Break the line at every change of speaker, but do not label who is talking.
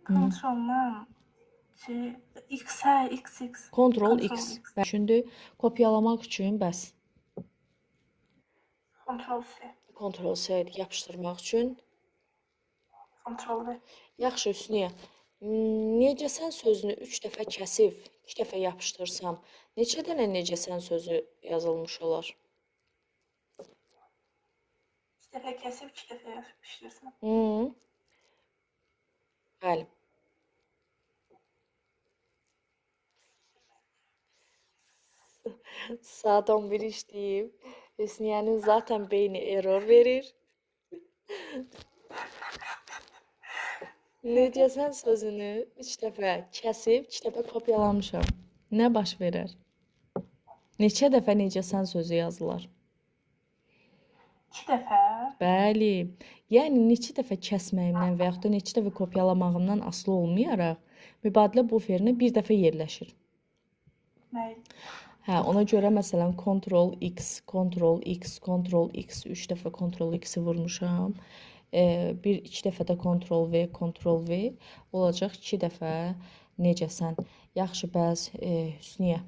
Ctrl-la C, X, hə, X, X.
Ctrl
Ctrl
X.
X.
Düşündü. Kopyalamaq üçün bəs?
Ctrl C.
Ctrl C yapışdırmaq üçün.
Ctrl V.
Yaxşı, Hüsniyə. Necəsən sözünü 3 dəfə kəsib, 2 dəfə yapışdırsam, neçə dənə necəsən sözü yazılmış olar?
2 dəfə kəsib, 2 dəfə yapışdırsam.
Bəli. Saat 11 işləyib. Hüsniyənin zaten beyni error verir. Necəsən sözünü 3 dəfə kəsib, 2 dəfə kopyalamışam. Nə baş verər? Neçə dəfə necəsən sözü yazılar?
2 dəfə.
Bəli. Yəni neçə dəfə kəsməyimdən və yaxud da neçə dəfə kopyalamağımdan asılı olmayaraq mübadilə buferinə bir dəfə yerləşir.
Bəli.
Hə, ona görə məsələn Ctrl X, Ctrl X, Ctrl X, 3 dəfə Ctrl X-i vurmuşam. Bir, iki dəfə də Ctrl V, Ctrl V olacaq 2 dəfə necəsən. Yaxşı, bəs Hüsniyə.